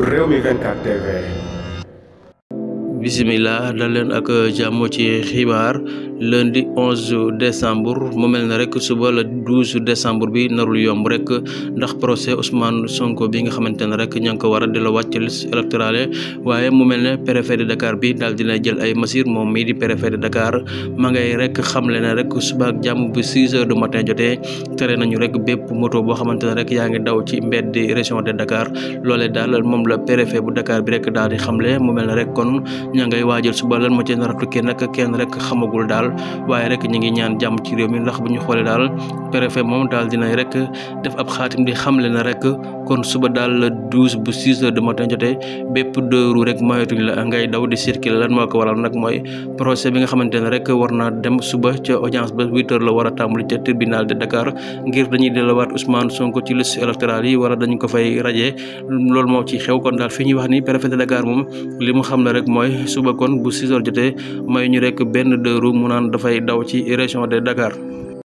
Rewmi 24 TV. Bismillah dal leen ak jàmm ci xibaar lundi 11 décembre mu mel ne rek suba le 12 décembre bi narul yomb rek ndax procès Ousmane Sonko bi nga xamante ne rek ña ngi ko war a delloo wàcc liste électorale waaye mu mel ne préfet de Dakar bi daal dina jël ay mesures moom mii di préfet de Dakar ma ngay rek xamle ne rek suba ak jàmm bu 6 heures du matin jotee tere nañu rek bépp moto boo xamante ne rek yaa ngi daw ci mbedd région de Dakar loolee daal moom la préfet bu Dakar bi rek daal di xamle mu mel ne rek kon ña ngay waajal suba lan moo ci nar a tukkee nag kenn rek xamagul daal waaye rek ñu ngi ñaan jàmm ci réew mi ndax bu ñu xoolee daal préfet moom daal dina rek def ab xaatim di xamle na rek kon suba daal le 12 bu 6 heures du matin jotee bépp dëru rek moyetuñ la ngay daw di circuler lan moo ko waral nag mooy procès bi nga xamante ne rek war naa dem suba ca audience ba 8 heures la war a tàmbali ca tribunal de Dakar ngir dañuy delluwaat Ousmane Sonko ci liste électorale yi wala dañu ko fay rajee loolu moo ci xew kon daal fi ñuy wax ni préfet de Dakar moom li mu xam ne rek mooy suba kon bu 6 heures jotee may ñu rek benn dëru mu naan dafay daw ci région de Dakar.